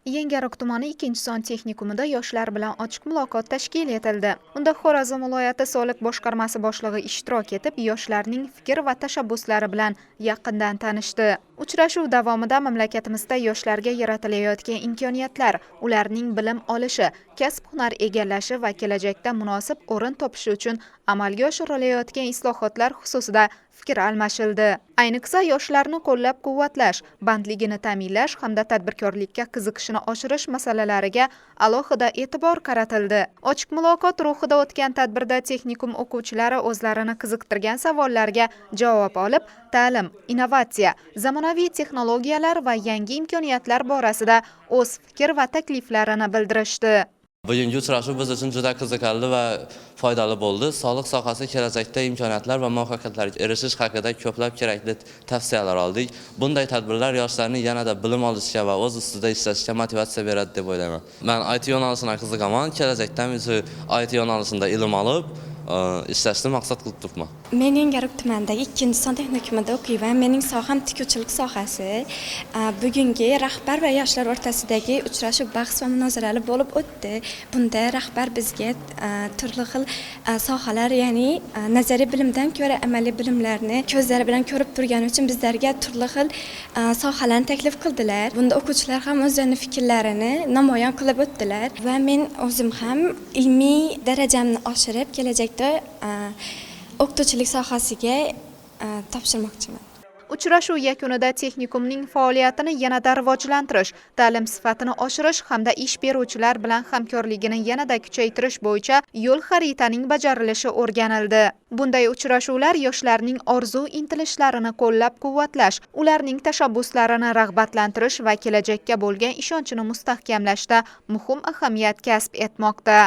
Yangiariq tumani 2-son texnikumida yoshlar bilan ochiq muloqot tashkil etildi. Unda Xorazm viloyati soliq boshqarmasi boshlig'i ishtirok etib, yoshlarning fikr va tashabbuslari bilan yaqindan tanishdi. Uchrashuv davomida mamlakatimizda yoshlarga yaratilayotgan imkoniyatlar, ularning bilim olishi, kasb-hunar egallashi va kelajakda munosib o'rin topishi uchun amalga oshirilayotgan islohotlar xususida fikr almashildi. Ayniqsa, yoshlarni qo'llab-quvvatlash, bandligini ta'minlash hamda tadbirkorlikka qiziqishini oshirish masalalariga alohida e'tibor qaratildi. Ochiq muloqot ruhida o'tgan tadbirda texnikum o'quvchilari o'zlarini qiziqtirgan savollarga javob olib, ta'lim, innovatsiya, zamonaviy texnologiyalar va yangi imkoniyatlar borasida o'z fikr va takliflarini bildirishdi. Bugungi uchrashuv biz uchun juda qiziqarli va foydali bo'ldi. Soliq sohasi kelajakda imkoniyatlar va muvaffaqiyatlarga erishish haqida ko'plab kerakli tavsiyalar oldik. Bunday tadbirlar yoshlarni yanada bilim olishga va o'z ustida ishlashga motivatsiya beradi deb o'ylayman. Men IT yo'nalishina qiziqaman. Kelajakda shu IT yo'nalishida ilm olib, ishlashni maqsad qilib turibman. Men Yangiariq tumanidagi 2-son texnikumida o'qiyman. Mening soham tikuvchilik sohasi. Bugungi rahbar va yoshlar o'rtasidagi uchrashuv bahs va munozarali bo'lib o'tdi. Bunda rahbar bizga turli xil sohalar, ya'ni nazariy bilimdan ko'ra amaliy bilimlarni ko'zlari bilan ko'rib turgani uchun bizlarga turli xil sohalarni taklif qildilar. Bunda o'quvchilar ham o'zlarini fikrlarini namoyon qilib o'tdilar va men o'zim ham ilmiy darajamni oshirib, kelajakda o'qituvchilik sohasiga topshirmoqchiman. Uchrashuv yakunida texnikumning faoliyatini yanada rivojlantirish, ta'lim sifatini oshirish hamda ish beruvchilar bilan hamkorligini yanada kuchaytirish bo'yicha yo'l xaritaning bajarilishi o'rganildi. Bunday uchrashuvlar yoshlarning orzu intilishlarini qo'llab-quvvatlash, ularning tashabbuslarini rag'batlantirish va kelajakka bo'lgan ishonchini mustahkamlashda muhim ahamiyat kasb etmoqda.